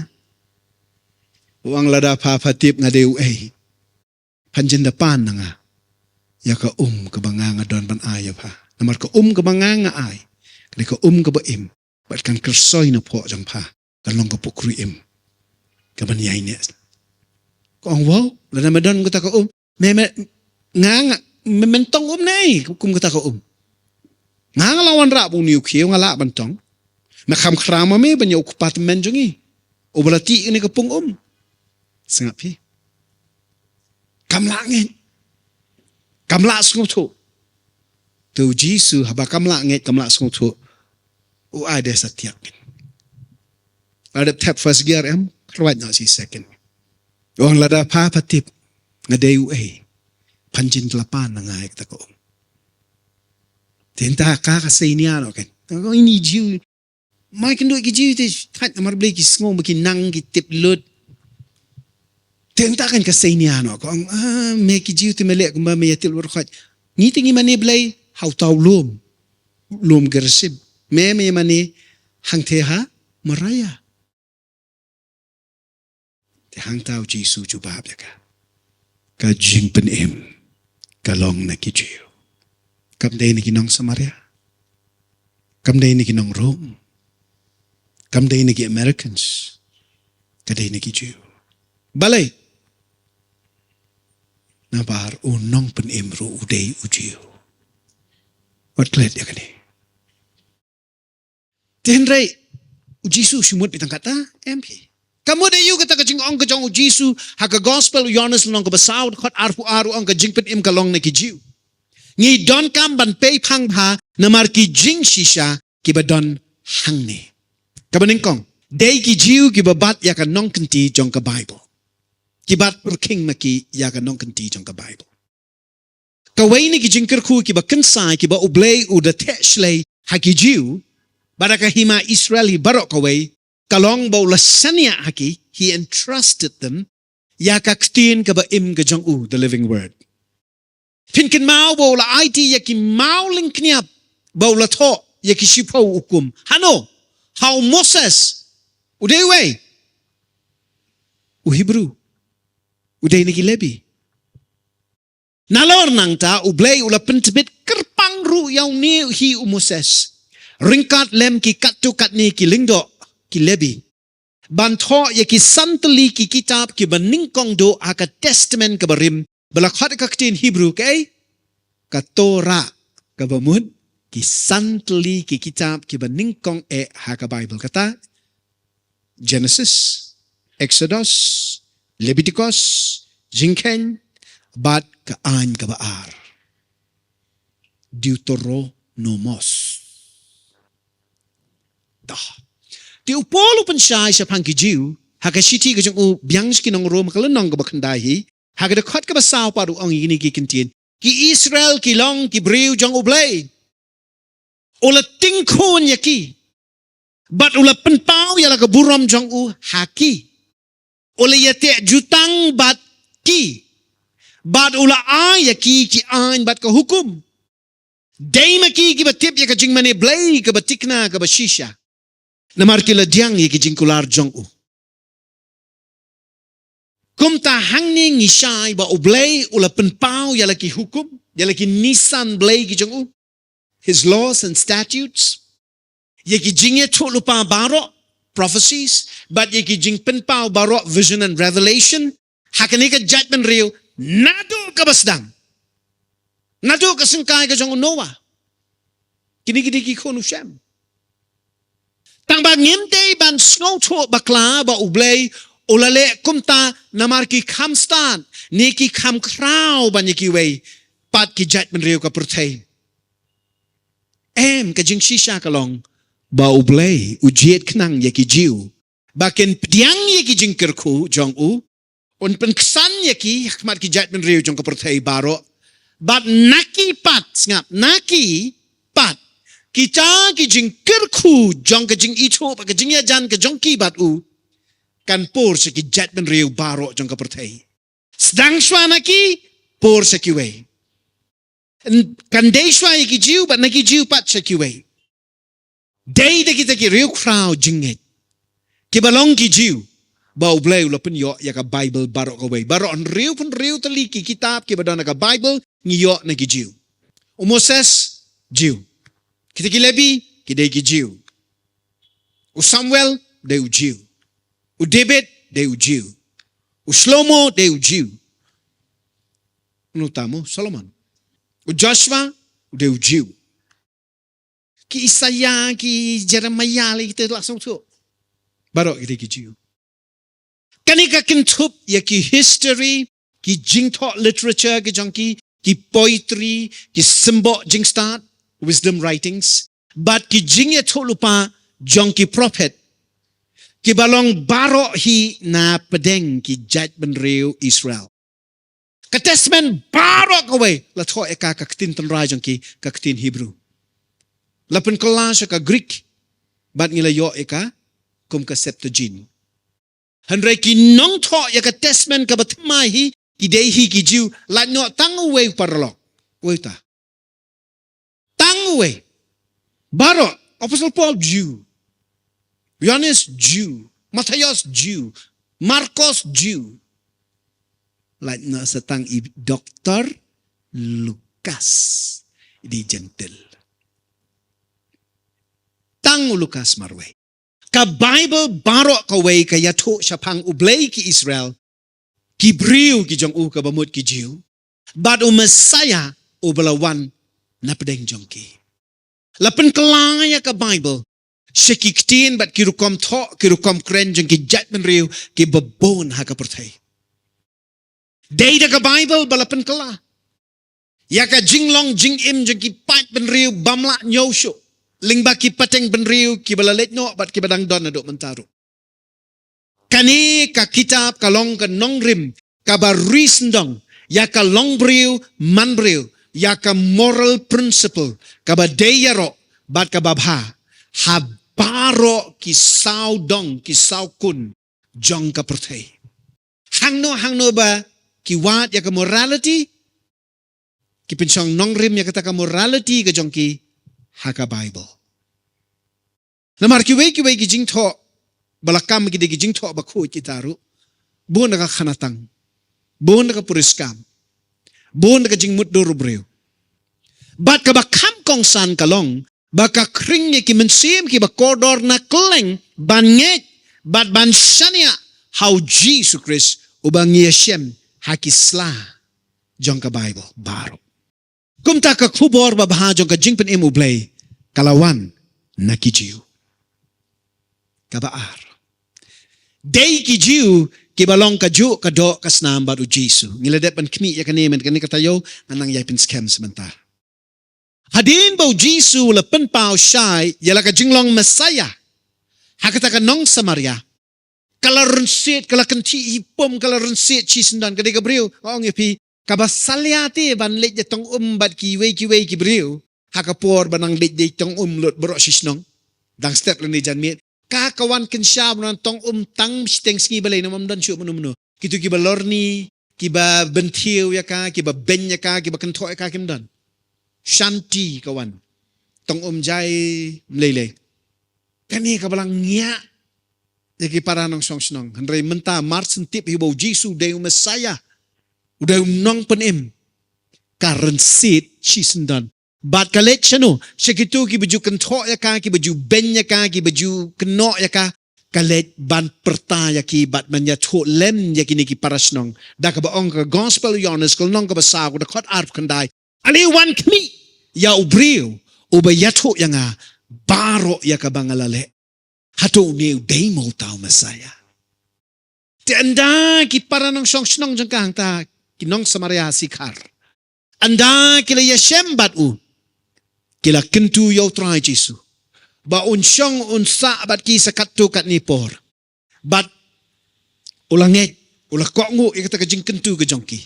U ong lada pha pha tip nga dei uei. Phan jin da pan na nga. Ïa ka um kaba nga nga don ban ai ïa pha. Namar ka um kaba nga nga ai. Ka dei ka um kaba im. Bad kan kyrsoi na pok jong pha. Kan long ka pukri im. Kaban ïai ne. Ka ong wow. Lada me don kata ka um. Me, me, nga, nga, me, men tong um nei, kum kata ka um. Nga nga la wanrah bun ïa u khiew nga lah ban tong. Me kham khram ma me ban ïa u kpa tymmen jong ngi. U ba la tih ïa une ka pung um. Sngap phi. Kam lah ngeit. Kam lah sngewthuh. Te u Jisu haba kam lah ngeit, kam lah sngewthuh. U ai de sa tiak. Lada thep first gear em, khlwait na si second. Ong lada pha pha tip, nga dei uei. Phan jin tla pan na nga ek ta ko. Te nta ka ka sei nia no ken. Ko ini Jiw. Mai kynduh ki Jiw te thait namar Blei ki sngew ma ki nang ki tip lut. Te nta kan ka sei nia no ko. Ah, me ki Jiw te me leh kumba me ïa til wor khot. Ngi te ngi mane Blei, ha uta u lum. Lum Gerizim. Me me mane hangtei ha Moria. Te hangta u Jisu jubab ïa ka. Ka jingpynim ka long na ki Jiw. Kam dei na ki nong Samaria. Kam dei na ki nong Rom. Kam dei na ki Americans. Ka dei na ki Jiw. Balei? Nabar u nongpynim ruh u dei u Jiw. Wat klet ïa kane. Te hynrei u Jisu u shu mut beit tang kata, em phi. Ka mut aïu kata ka jingong ka jong u Jisu ha ka gospel u Ïoannis lynnong kaba saw dkhot arphew ar u ong ka jingpynim ka long na ki Jiw. Ngi donkam ban pei phang bha namar ki jingshisha kiba don hangne. Kaba nyngkong, dei ki Jiw kiba bat ïa ka nongkynti jong ka Baibl. Ki bat pyrkhing ma ki ïa ka nongkynti jong ka Baibl. Kawei na ki jingkyrkhu kiba kynsai kiba U Blei u da theh shlei ha ki Jiw, bad ha ka hima Israel hi baroh kawei, ka long ba u la shaniah ha ki, he entrusted them, ïa ka ktien kaba im ka jong u, the living word. Phin kynmaw ba u la aiti ïa ki maw lyngkniap, ba u la thoh ïa ki shiphew hukum. Hano, ha u Moses, u dei uwei, u Hebru, u dei na ki Lebi. Nalor nangta U Blei u la pyntbit kyrpang ruh ïa une hi u Moses. Ryngkat lem ki katto katne ki lyngdoh ki Lebi. Ban thoh ïa ki san tylli ki kitab kiba nyngkong duh ha ka Testament kaba rim. Ba la khot ha ka ktien Hebru kaei? Ka Torah kaba mut ki san tylli ki kitab kiba nyngkong eh ha ka Baibl kata. Genesis, Exodus, Leviticus, Jingkheiñ, bad ka aiñ kaba ar. Deuteronomos. Dah. Te u Paul u pynshai shaphang ki Jiw, ha ka shithi ka jong u biang sha ki nong Rom ka lynnong kaba khyndai hi, ha ka dkhot kaba saw pat u ong ïa kine ki kyntien. Ki Israel ki long ki briew jong U Blei. U la tyngkhun ïa ki. Bad u la pynpaw ïa la ka burom jong u ha ki. U la ïateh jutang bad ki. Bad u la ai ïa ki ki aiñ bad ka hukum. Dei ma ki kiba tip ïa ka jingmane Blei kaba tikna kaba shisha. Namar ki la diang ïa ki jingkular jong u. Kumta hangne ngi shai ba U Blei u la pynpaw ïa la ki hukum, ïa la ki nisan Blei ki jong u, his laws and statutes, ïa ki jingïathuhlypa baroh, prophecies, bad ïa ki jingpynpaw baroh, vision and revelation, ha kane ka jaitbynriew, naduh kaba sdang. Naduh ka syngkai ka jong u Noah. Kine ki dei ki khun u Shem. Tang ba ngim dei ban sngewthuh bakla ba U Blei u la leh kumta namar ki kham stad, ne ki kham khraw ban ïa kiwei pat ki jaitbynriew ka pyrthei. Em, ka jingshisha ka long ba U Blei u jied khnang ïa ki Jiw ba kin pdiang ïa ki jingkyrkhu jong u, un pynksan ïa ki ha khmat ki jaitbynriew jong ka pyrthei baroh. Bad na ki pat, sngap, na ki pat, kita ki jingkyrkhu jong ka jingithuh bad ka jingïajan ka jong ki bad u, kan pur sha ki jaitbynriew baroh jong ka pyrthei. Sdang shuwa na ki, pur sha kiwei. Kan dei shuwa ïa ki Jiw bad na ki Jiw pat sha kiwei. Dei da kita ki riewkhraw jingngeit, kiba long ki Jiw, ba U Blei u la pynïoh ïa ka Baibl baroh kawei. Baroh hynriewphew hynriew tylli ki kitab kiba don ha ka Baibl ngi ïoh na ki Jiw. U Moses, Jiw. Kita ki Lebi, ki dei ki Jiw. U Samuel, dei u Jiw. U David, dei u Jiw. U Shlomo, dei u Jiw. Uno tamo, Solomon. U Joshua, u dei u Jiw. Ki Isaiah, ki Jeremiah, lei kita la sngewthuh. Baroh ki dei ki Jiw. Kane ka kynthup ïa ki history, ki jingthoh literature ki jong ki, ki poetry, ki symboh jingstad, wisdom writings, bad ki jingïathuhlypa jong ki prophet, kiba long baroh hi na pdeng ki jaitbynriew Israel. Ka Testament baroh kawei la thoh ïa ka, ka ktien tynrai jong ki, ka ktien Hebrew. La pynkylla sha ka Greek, bad ngi la ïoh ïa ka kum ka Septuagint. Hynrei ki nongthoh ïa ka Testament kaba thymmai hi, ki dei hi ki Jiw, lait noh tang uwei u paralok. Uwei uta. Tang uwei. Baroh, Apostle Paul Jiw. Ïoannis Jiw. Mathaios Jiw. Markos Jiw. Lait noh sa tang i Doktor Lukas. I dei Jentil. Tang u Lukas marwei. Ka Baibl baroh kawei ka ïathuh shaphang U Blei ki Israel, ki briew ki jong u kaba mut ki Jiw, bad u Messiah uba la wan na pdeng jong ki. La pynkylla ïa ka Baibl sha ki ktien bad ki rukom thoh, ki rukom kren jong ki jaitbynriew kiba bun ha ka pyrthei. Dei da ka Baibl ba la pynkylla ïa ka jinglong jingim jong ki paid bynriew bym lah ñiew shuh, lyngba ki pateng bynriew kiba la leit noh bad kiba dang don haduh mynta ruh. Kane ka kitab ka long ka nongrim kaba ri sngewdong ïa ka long briew man briew, ïa ka moral principle kaba dei ïaroh bad kaba bha ha baroh ki sawdong, ki sawkun jong ka pyrthei. Hangno hangno ba ki wad ïa ka morality, ki pynshong nongrim ïa kata ka morality ka jong ki ha ka Baibl. Namar kiwei kiwei ki jingthoh ba la kam ki dei ki jingthoh bakhuid kita ruh. Bun da ka khanatang, bun da ka puriskam, bun da ka jingmutdur u briew. Bad kaba kham kongsan ka long ba ka khring ïa ki mynsiem kiba kordor na kylleng ban ngeit bad ban shaniah ha U Jisu Khrist uba ngi ïashem ha ki sla jong ka Baibl baroh. Kumta ka khubor babha jong ka jingpynim U Blei ka la wan na ki Jiw. Kaba ar, dei ki Jiw kiba long kajuh ka doh ka snam bad U Jisu. Ngi la dep ban khmih ïa kane, mynta kane ka taïew ngan nang ïai pynskhem sa mynta. Hadien ba U Jisu u la pynpaw shai ïa la ka jinglong Messiah ha kata ka nong Samaria, ka la rynsied, ka la kynthih hi pum, ka la rynsied shisyndon. Ka dei ka briew, nga ong ïa phi, kaba salia te ban leit da tong um bad kiwei kiwei ki briew ha ka por ba nang leit da tong um lut baroh shi shnong, dang step lane janmiet. Ka, ka wan kynsha ban wan tong um tang shiteng sngi, balei? Namar ym don shuh mano mano. Kito kiba lorni, kiba bynthiew ïa ka, kiba beiñ ïa ka, kiba kynthoh ïa ka, kim don. Shanti ka wan. Tong um jai mlei lei. Kane kaba la ngiah ïa ki para nongshong shnong. Hynrei mynta mar shen tip hi ba U Jisu u dei u Messiah, u dei u nongpynim, ka rynsied shisyndon. Bad ka leit shano? Sha kito kiba ju kynthoh ïa ka, kiba ju beiñ ïa ka, kiba ju kynnoh ïa ka. Ka leit ban pyrta ïa ki bad ban ïathuh lem ïa kine ki para shnong. Da kaba ong ka Gospel Ïoannis, ka lynnong kaba saw, ka dkhot arphew khyndai: Ale wan khmih ïa u briew uba ïathuh ïa nga baroh ïa kaba nga la leh. Hato une u dei mo uta u Messiah? Te ynda ki para nongshong shnong jong ka hangta, ki nong Samaria Sikhar, ynda ki la ïashem bad u, ki la kyntu ïa U Trai Jisu ba un shong un sah bad ki sa katto katne por. Bad u la ngeit, u la kohnguh ïa kata ka jingkyntu ka jong ki.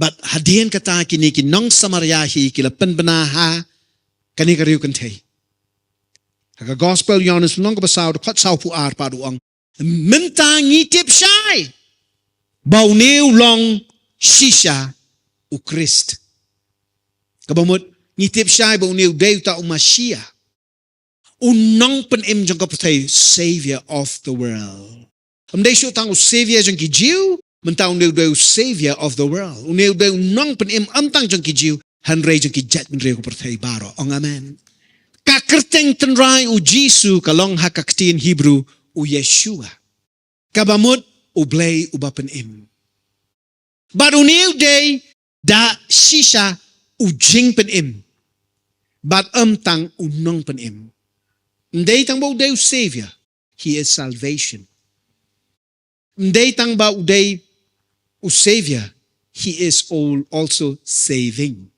Bad hadien kata kine ki nong Samaria hi ki la pynbna ha kane ka riew kynthei. Ha ka gospel Ïoannis lynnong kaba saw dkhot sawphew ar pat u ong, mynta ngi tip shai ba une u long shisha u Khrist. Kaba mut ngi tip shai ba une u dei uta u Mashia, u nongpynim jong ka pyrthei, Savior of the world. Ym dei shuh tang u Savior jong ki Jiw, mynta une u dei u Savior of the world. Une u dei u nongpynim ym tang jong ki Jiw, hynrei jong ki jaitbynriew ka pyrthei baroh. Ong amen. Ka kyrteng tynrai u Jisu ka long ha ka ktien Hebrew u Yeshua, kaba mut u Blei uba pynim. Bad une u dei da shisha u jingpynim. Bad ym tang u nongpynim. Ym dei tang ba u dei u Savior, he is salvation. Ym dei tang ba u dei u Savior, he is all, also saving.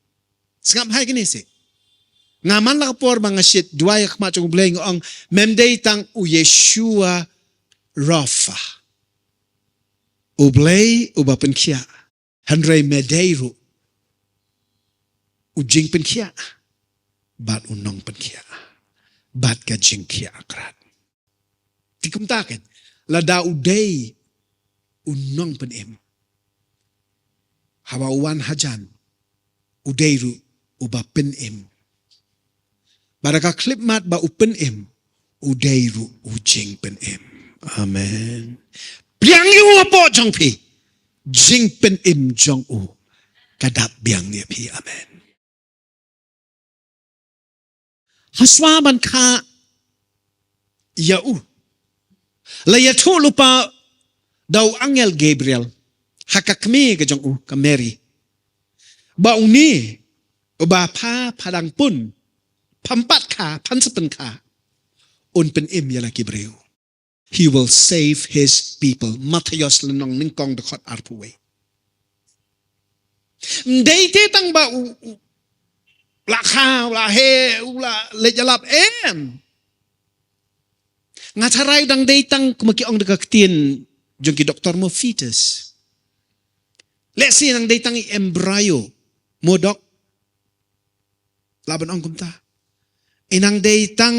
Sngap bha ïa kine seh. Nga man la ka por ba nga shait duwai ha khmat jong u Blei nga ong, mem dei tang u Yeshua Rapha, u Blei uba pynkhiah, hynrei me dei ruh u jingpynkhiah bad u nongpynkhiah bad ka jingkhiah akrat. Te kumta ken, lada u dei u nongpynim, haba u wan hajan u dei ruh uba pynim. Bad da ka khyllipmat ba u pynim, u dei ruh u jingpynim. Amen. Pdiang ïa u hapoh jong phi, jingpynim jong u ka dap biang ïa phi. Amen. Hashwa ban kha ïa u, la ïathuh lypa da u angel Gabriel ha ka kmie ka jong u ka Mary, ba une uba pha, pha dang pun, pham pat kha, phan sa pynkha, un pynim ïa la ki briew. He will save his people. Mathaios lynnong nyngkong dkhot arphew wei. Ym dei te tang ba u, u la kha, u la heh, u la leit ïalap, em. Nga tharai u dang dei tang kumba ki ong da ka ktien jong ki doktor mo fetus. Lehse nang dei tang i embryo mo dok. Lah ban ong kumta. I nang dei tang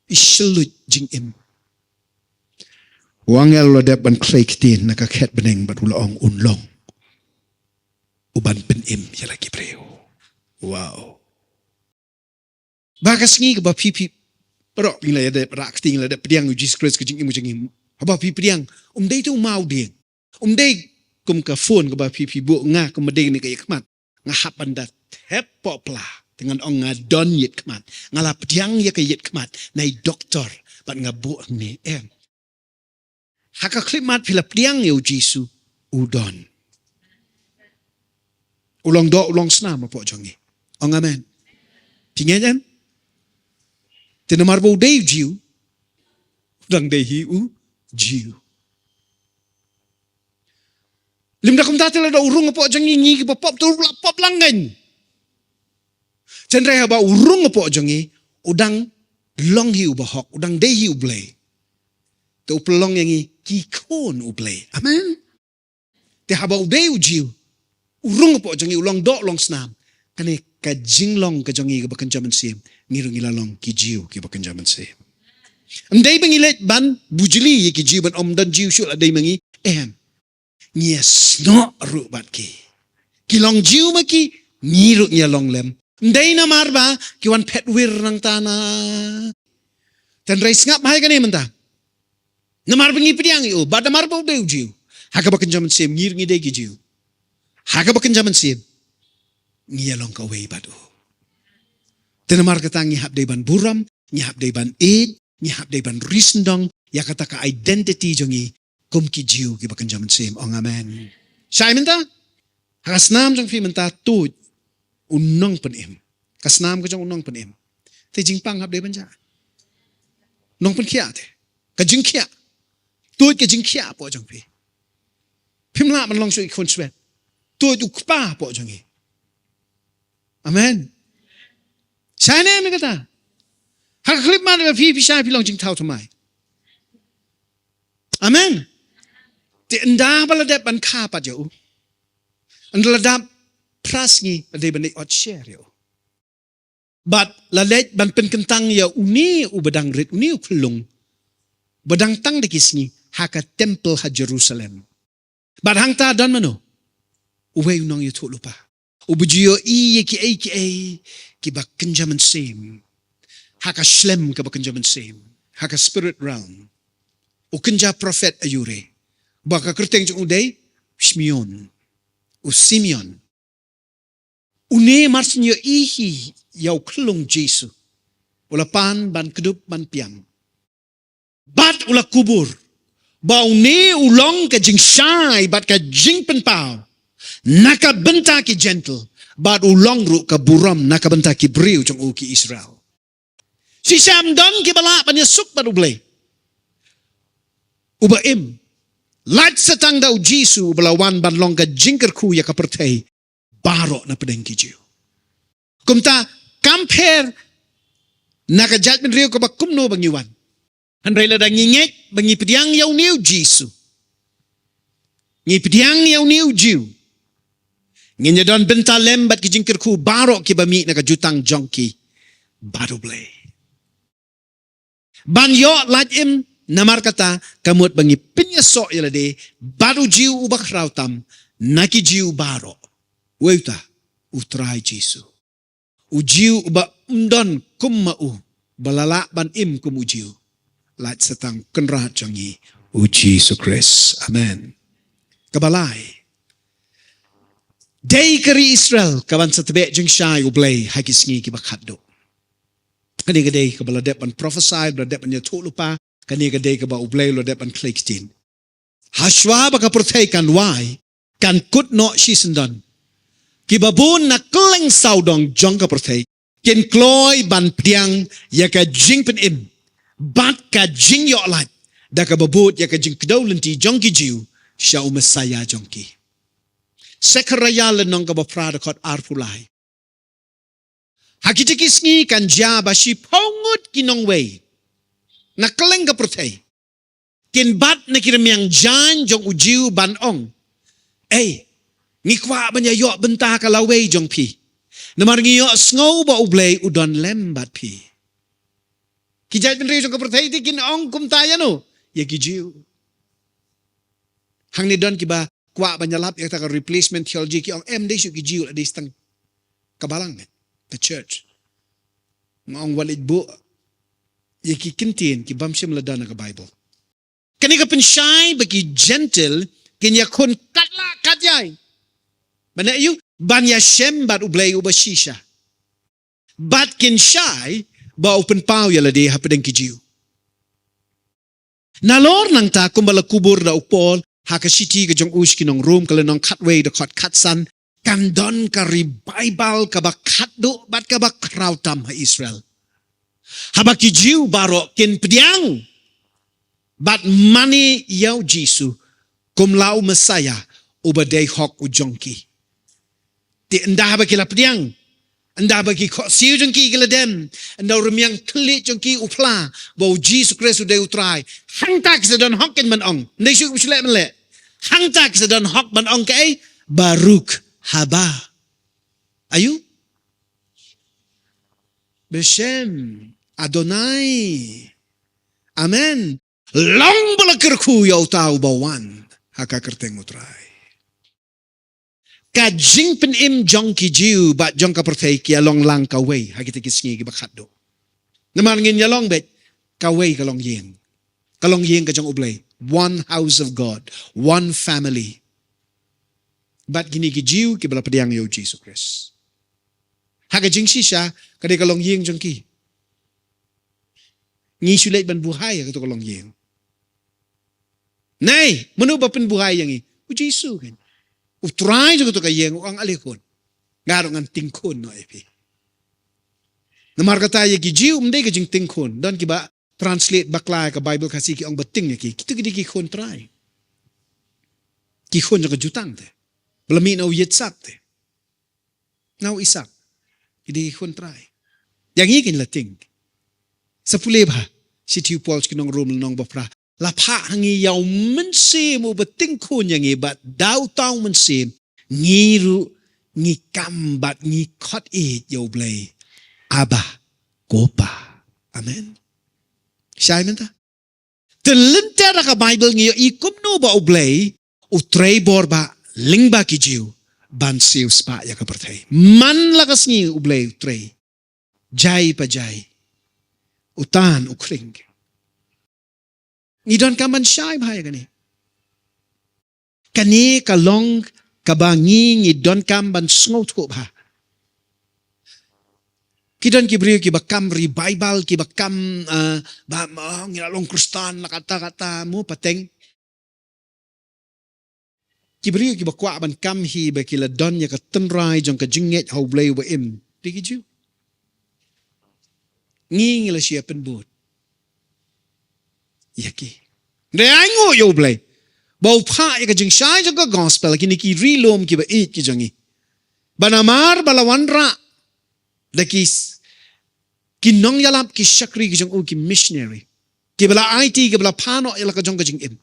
i shylluid jingim. U angel u la dep ban khlei ktien na ka khet bneng bad u la ong un long uban pynim ïa la ki briew. Wow. Ba ka sngi kaba phi phi, baroh ngi la ïa dep rah kti, ngi la dep pdiang ïa u Jisu Khrist ka jingim ka jingim. Haba phi pdiang, um dei te u maw dieng. Um dei kum ka phone kaba phi phi buh, nga kum ma dei ne ka ïa khmat. Nga hap ban da thep poh pla. Te ngan ong nga don ïit khmat. Nga la pdiang ïa ka ïit khmat na i doktor bad nga buh hangne, em. Ha ka khyllipmat phi la pdiang ïa u Jisu, u don. U long doh, u long snam hapoh jong ngi. Ong amen. Phi ngeit em? Te namar ba u dei u Jiw, u dang dei hi u Jiw. Lymda kumta te lada u rung hapoh jong ngi, ngi kiba pop te u la pop lang ngan. Hynrei haba u rung hapoh jong ngi, u dang long hi uba hok, u dang dei hi u Blei. Te u pynlong ïa ngi ki khun u Blei. Amen. Te haba u dei u Jiw, u rung hapoh jong ngi, u long doh, u long snam. Kane ka jinglong ka jong ngi kaba kynja mynsiem, ngi ruh ngi la long ki Jiw kiba kynja mynsiem. Ym dei ba ngi leit ban bujli ïa ki Jiw ban ym don Jiw shuh la dei ma ngi. Em. Ngi ïa snoh ruh bad ki. Ki long Jiw ma ki, ngi ruh ngi ïa long lem. Ym dei namar ba ki wan phet wir nangta na. Hynrei sngap bha ïa kane mynta. Namar ba ngi pdiang ïa u, bad namar ba u dei u Jiw, ha kaba kynja mynsiem ngi ruh ngi dei ki Jiw. Ha kaba kynja mynsiem ngi ïa long kawei bad u. Te namar kata ngi hap dei ban burom, ngi hap dei ban ïeit, ngi hap dei ban ri sngewdong ïa kata ka identity jong ngi kum ki Jiw kiba kynja mynsiem. Ong amen. Shai mynta? Ha ka snam jong phi mynta tuid u nongpynim. Ka snam ka jong u nongpynim. Te jingpang hap dei ban jah. Nongpynkhiah te. Ka jingkhiah. Tuid ka jingkhiah hapoh jong phi. Phim lah ban long shuh i khun swet. Tuid u kpa hapoh jong ngi. Amen. Shai ne em ïa kata? Ha ka khyllipmat ba phi, phi shai phi long jingthaw thymmai. Amen. Te ynda ba la dep ban kha pat ïa u, ynda la dep phra sngi, la dei ban leit ot sher ïa u. Bad la leit ban pynkyntang ïa une uba dang rit, une u khyllung, ba dang tang da ki sngi, ha ka temple ha Jerusalem. Bad hangta don mano? Uwei u nongïathuhlypa, uba ju ïohi ïa kiei kiei kiba kynja mynsiem, ha ka shlem kaba kynja mynsiem, ha ka spirit realm. U kynja prophet aiu re, ba ka kyrteng jong u dei Simeon. U Simeon. Une mar shu ïohi ïa u khyllung Jisu, u la pan ban kdup ban piang. Bad u la kubur. Ba une u long ka jingshai bad ka jingpynpaw na ka bynta ki Jentil, bad u long ruh ka burom na ka bynta ki briew jong u ki Israel. Shisha ym don kiba lah ban ïasuk bad U Blei. Uba im. Lait sa tang da u Jisu uba la wan ban long ka jingkyrkhu ïa ka pyrthei baroh na pdeng ki Jiw. Kumta, kam pher na ka jaitbynriew kaba kumno ba ngi wan. Hynrei lada ngi ngeit ba ngi pdiang ïa une u Jisu, ngi pdiang ïa une u Jiw, ngin ïa don bynta lem bad ki jingkyrkhu baroh kiba mih na ka jutang jong ki bad U Blei. Ban ïoh lait im, namar kata ka mut ba ngi pynïasoh ïa lade bad u Jiw uba khraw tam na ki Jiw baroh. Uei uta? U Trai Jisu. U Jiw uba ym don kum ma u, ba la lah ban im kum u Jiw. Lait sa tang Kynrad jong ngi, u Jisu Khrist. Amen. Kaba lai. Dei ka ri Israel kaban sa tbeh jingshai U Blei ha ki sngi kiba khatduh. Kane ka dei kaba la dep ban prophesy, ba la dep ban ïathuhlypa, kane ka dei kaba U Blei u la dep ban khlei ktien. Hashwa ba ka pyrthei kan wai, kan kut noh shisyndon, kiba bun na kylleng sawdong jong ka pyrthei kin kloi ban pdiang ïa ka jingpynim bad ka jingïoh lait da kaba bud ïa ka jingkdew lynti jong ki Jiw sha u Messiah jong ki. Sekharaiah lynnong kaba phra dkhot arphew lai. Ha kita ki sngi kan jia ba shiphew ngut ki nongwei na kylleng ka pyrthei kin bat na ki rmiang jaiñ jong u Jiw ban ong, "Ei, ngi kwah ban ïa ïoh bynta ka lawei jong phi, namar ngi ïohsngew ba U Blei u don lem bad phi." Ki jaitbynriew jong ka pyrthei te kin ong kumta ïano? Ïa ki Jiw. Hangne don kiba kwah ban ïalap ïa kata ka replacement theology, ki ong, "Em, dei shuh ki Jiw, la dei tang ka balang, eh, the church." Nga ong, wat leit buh ïa ki kyntien ki bym shym la don ha ka Bible. Kane ka pynshai ba ki Jentil kin ïakhun katba lah katba ïai. Ban ïa ïoh, ban ïashem bad U Blei uba shisha. Bad kin shai ba u pynpaw ïa lade hapdeng ki Jiw. Nalor nangta, kumba la kubur da u Paul ha ka shithi ka jong u sha ki nong Rom, ka lynnong khatwei dkhot khatsan, kan don ka revival kaba khatduh bad kaba khraw tam ha Israel, haba ki Jiw baroh kin pdiang bad mane ïa u Jisu kum la u Messiah uba dei hok u jong ki. Te ynda ba ki la pdiang, ynda ba ki khohsiew jong ki ki la dem, ynda u rmiang thylliej jong ki u phla ba u Jisu Khrist u dei u Trai, hangta ki sa don hok kin ban ong. Ym dei shuh ba shu leh ban leh. Hangta ki sa don hok ban ong kaei? Baruch haba. Aïu? B'shem Adonai. Amen. Long ba la kyrkhu ïa uta uba wan ha ka kyrteng u Trai. Ka jingpynim jong ki Jiw bad jong ka pyrthei ki ïa long lang kawei ha kita ki sngi kiba khatduh. Namar ngin ïa long beit kawei ka longïing. Ka longïing ka jong U Blei. One house of God. One family. Bad kine ki Jiw kiba la pdiang ïa u Jisu Khrist. Ha ka jingshisha, ka dei ka longïing jong ki. Ngi shu leit ban buhai ïa kato ka longïing. Nei, mano ba pynbuhai ïa ngi? U Jisu kan. U Trai jong kato ka ïing u ong, ale khun, nga ruh ngan tieng khun noh ïa phi. Namar kata ïa ki Jiw ym dei ka jingtieng khun. Don kiba translate bakla ïa ka Bible Khasi ki ong ba tieng ïa ki. Kito ki dei ki khun Trai. Ki khun jong ka jutang te. Ba la mih na u Yitzhak te, na u Isaak. Ki dei ki khun Trai. Ïa ngi kin la tieng. Sa pule bha shithi u Paul sha ki nong Rom lynnong ba phra. la phah ha ngi ïa u Mynsiem uba tyngkhun ïa ngi, bad da uta u Mynsiem ngi ruh ngi kam bad ngi khot ïeit ïa U Blei, Abba, ko Pa. Amen. Shai mynta. Te lynter da ka Baibl ngi ïohi kumno ba U Blei u trei bor ba lyngba ki Jiw ban siew spah ïa ka pyrthei. Man la ka sngi U Blei u trei. Jai pa jai. U tan u khring. Ngi donkam ban shai bha ïa kane. Kane ka long kaba ngi ngi donkam ban sngewthuh bha. Ki don ki briew kiba kam revival, kiba kam, ah, ba, oh, ngi la long Khristan la kata kata, mo pateng. Ki briew kiba kwah ban kam hi ba ki la don ïa ka tynrai jong ka jingngeit ha U Blei uba im. Dei ki Jiw. Ngi ngi la shu ïa pynbud ïa ki. Dei ainguh ïa U Blei ba u phah ïa ka jingshai jong ka gospel ha kine ki ri lum kiba ïeit ki jong ngi. Ba namar ba la wanrah da ki s-, ki nongïalap, ki shakri ki jong u, ki missionary, kiba la aiti, kiba la phah noh ïa la ka jong ka jingim.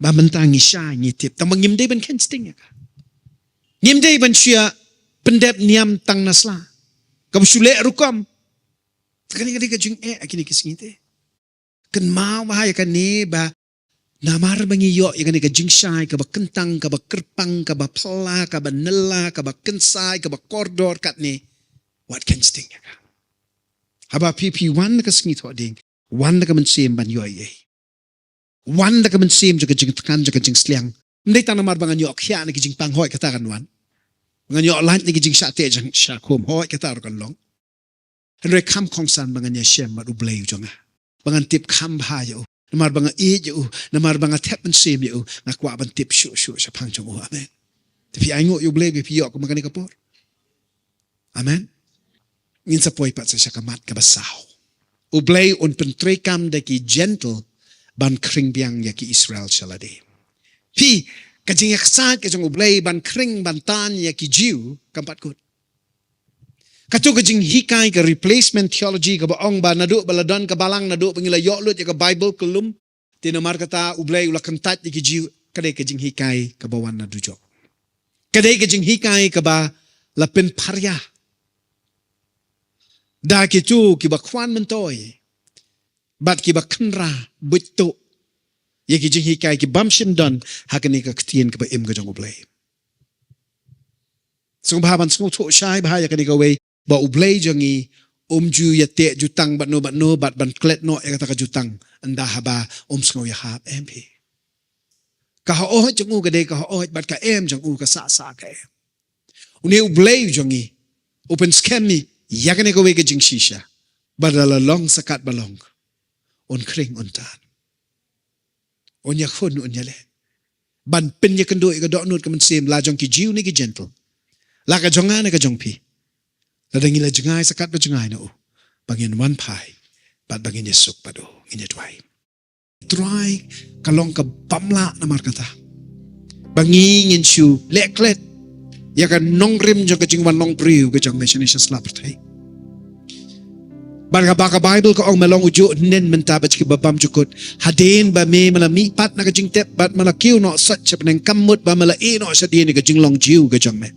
Ba mynta ngi shai ngi tip, tang ba ngim dei ban kheiñ sting ïa ka. Ngim dei ban shu ïa pyndep niam tang na sla. Kaba shu leh rukom. Kane ka dei ka jingeh ha kine ki sngi te. Kynmaw bha ïa kane ba namar ba ngi ïoh ïa kane ka jingshai kaba kyntang, kaba kyrpang, kaba phylla, kaba nylla, kaba kynsai, kaba kordor katne, wat kheiñ sting ïa ka. Haba phi phi wan ka sngi thohdieng, wan da ka mynsiem ban ïoh ïa i. Wan da ka mynsiem jong ka jingthngan, jong ka jingsliang. Ym dei tang namar ba ngan ïoh khiah na ki jingpang, hooid kata kan wan. Ba ngan ïoh lait na ki jingshah teh jingshah khum, hooid kata ruh kan long. Hynrei kham kongsan ba ngan ïashem bad U Blei u jong nga. Ba ngan tip kham bha ïa u. Namar ba nga ïeit ïa u. Namar ba nga thep mynsiem ïa u. Nga kwah ban tip shuh shuh shaphang jong u. Amen. Te phi ainguh ïa U Blei ba phi ïoh kumba kane ka por. Amen. Ngin sa poi pat sa sha ka mat kaba saw. U Blei un pyntreikam da ki Jentil ban khring biang ïa ki Israel sha lade. Phi, ka jingïaksaid ka jong U Blei ban khring ban tan ïa ki Jiw, kam pat kut. Kato ka jinghikai ka replacement theology kaba ong ba naduh ba la don ka balang, naduh ba ngi la ïoh lut ïa ka Baibl kyllum, te namar kata U Blei u la kyntait ïa ki Jiw, ka dei ka jinghikai kaba wan na dujok. Ka dei ka jinghikai kaba la pynpharia da kito kiba khwan myntoi bad kiba khynra buit tuh ïa ki jinghikai ki bym shym don ha kane ka ktien kaba im ka jong U Blei. Sngewbha ban sngewthuh shai bha ïa kane kawei, ba U Blei jong ngi um ju ïa teh jutang bad no bad no bad ban klet noh ïa kata ka jutang ynda haba um sngew ïahap, em phi. Ka hooid jong u ka dei ka hooid bad ka em jong u ka sah sah ka em. Une U Blei u jong ngi u pynskhem ïa ngi ïa kane kawei ka jingshisha, ba da la long sa katba long, un khring un tan, un ïakhun un ïaleh, ban pynïakynduh ïa ka dohnud ka mynsiem, la jong ki Jiw ne ki Jentil, la ka jong nga ne ka jong phi. Lada ngi la jngai sa katba jngai na u, ba ngin wan phai bad ba ngin ïasuk bad u. Ngin ïa duwai. Trai, ka long ka bym lah namar kata ba ngi ngin shu leh klet ïa ka nongrim jong ka jingwan long briew ka jong me shane sha sla pyrthei. Bad kaba ka Baibl ka ong, me long u juh hynnin mynta bad sha kiba bymjukut. Hadien ba me, me la mihpat na ka jingtep bad me la kiew noh sait sha bneng, kam mut ba me la ïeh noh shadien ïa ka jinglong Jiw ka jong me.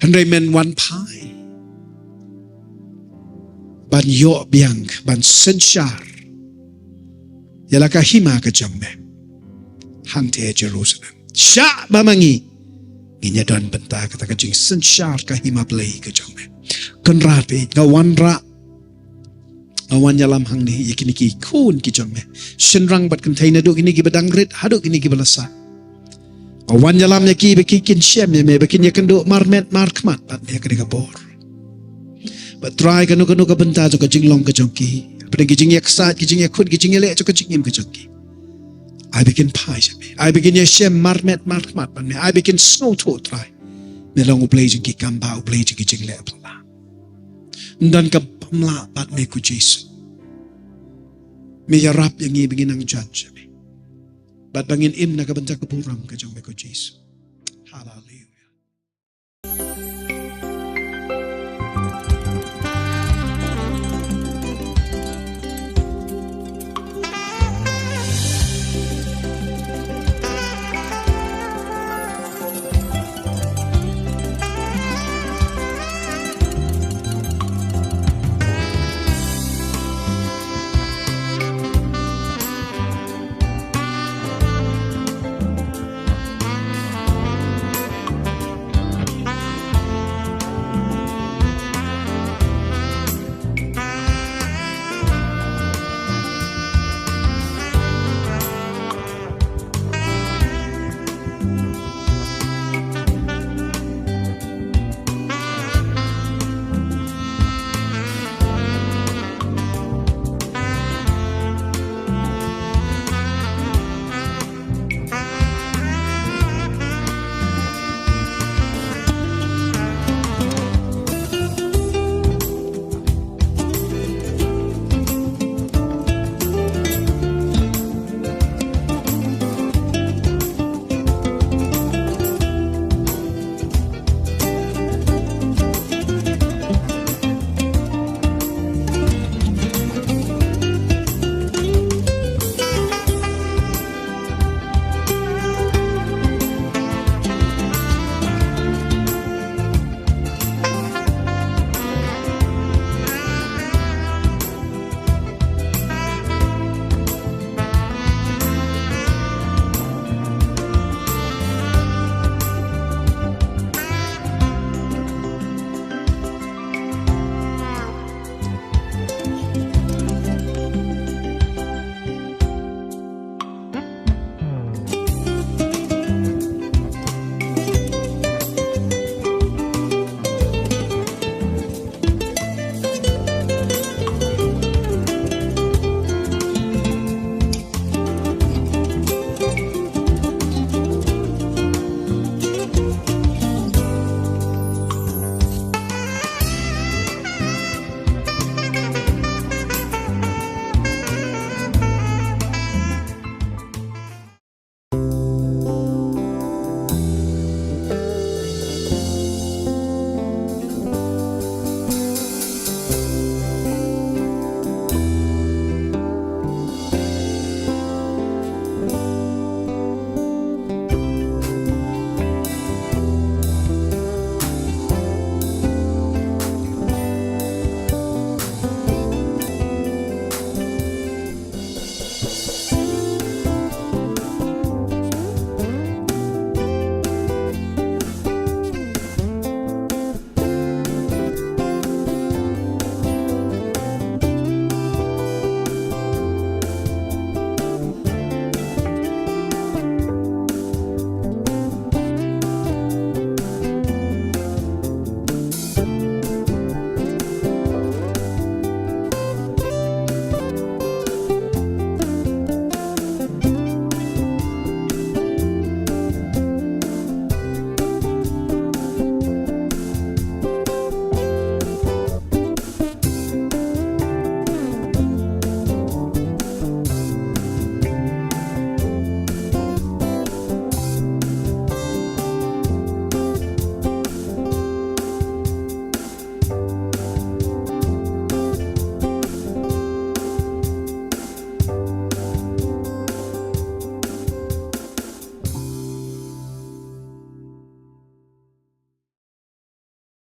Hynrei men wan phai ban ïoh biang, ban synshar ïa la ka hima ka jong me hangtei Jerusalem. Shah ba ma ngi ngin ïa don bynta kata ka jingsynshar ka hima Blei ka jong me. Kynrad, nga wanrah, nga wan ïalam hangne ïa kine ki khun ki jong me, shynrang bad kynthei, naduh kine kiba dang rit haduh kine kiba la sah. Nga wan ïalam ïa ki ba ki kin shem ïa me, ba kin ïakynduh marmet markhmat bad me ha kane ka por. Bad Trai, kano kano ka bynta jong ka jinglong ka jong ki, hapdeng ki jingïaksaid, ki jingïakhun, ki jingïaleh jong ka jingim ka jong ki, ai ba kin phai sha me, ai ba kin ïashem marmet markhmat bad me, ai ba kin sngewthuh, Trai, me long U Blei jong ki kam bha, U Blei jong ki jingleh phylla. Ym don ka bym lah bad me ko Jisu. Me ïarap ïa ngi ba ngin nang jan sha me bad ba ngin im na ka bynta ka burom ka jong me ko Jisu. Haleluia.